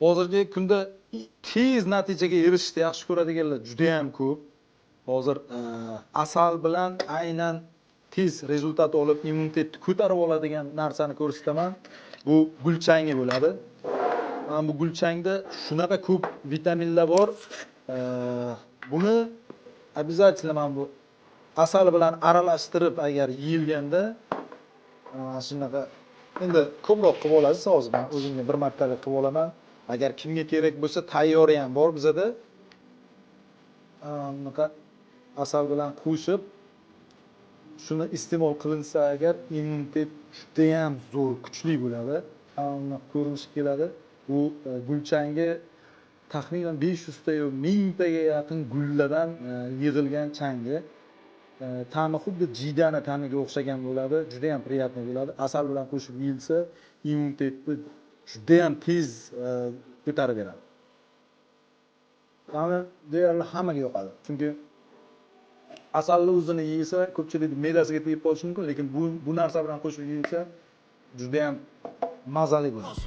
Hozirgi kunda tez natijaga erishishni yaxshi ko'radiganlar judayam ko'p. Hozir asal bilan aynan tez результат olib, immunitetni ko'tarib oladigan narsani ko'rsataman. Bu gulchangi bo'ladi. Mana bu gulchangda shunaqa ko'p vitaminlar bor. Buni обязательно mana bu asal bilan aralashtirib agar yeyilganda, mana shunaqa endi ko'proq qilib olasiz. Hozir man o'zimga bir martalik qilib olaman. Agar kimga kerak bo'lsa, tayyori ham bor bizada. Mana bunaqa asal bilan qo'shib shuni iste'mol qilinsa agar, immunitet judayam zo'r, kuchli bo'ladi. Mana bunaqa ko'rinishi keladi. Bu gulchangi taxminan 500 ta yo 1000 taga yaqin gullardan yig'ilgan changi. Ta'mi xuddi jiydani ta'miga o'xshagan bo'ladi, judayam приятный bo'ladi. Asal bilan qo'shib yeyilsa, immunitetni judayam tez ko'tarib beradi. Ta'mi deyarli hammaga yoqadi, chunki asalni o'zini yeyilsa, ko'pchilik me'dasiga tegib qolishi mumkin, lekin bu narsa bilan qo'shib yeyilsa, judayam mazali bo'ladi.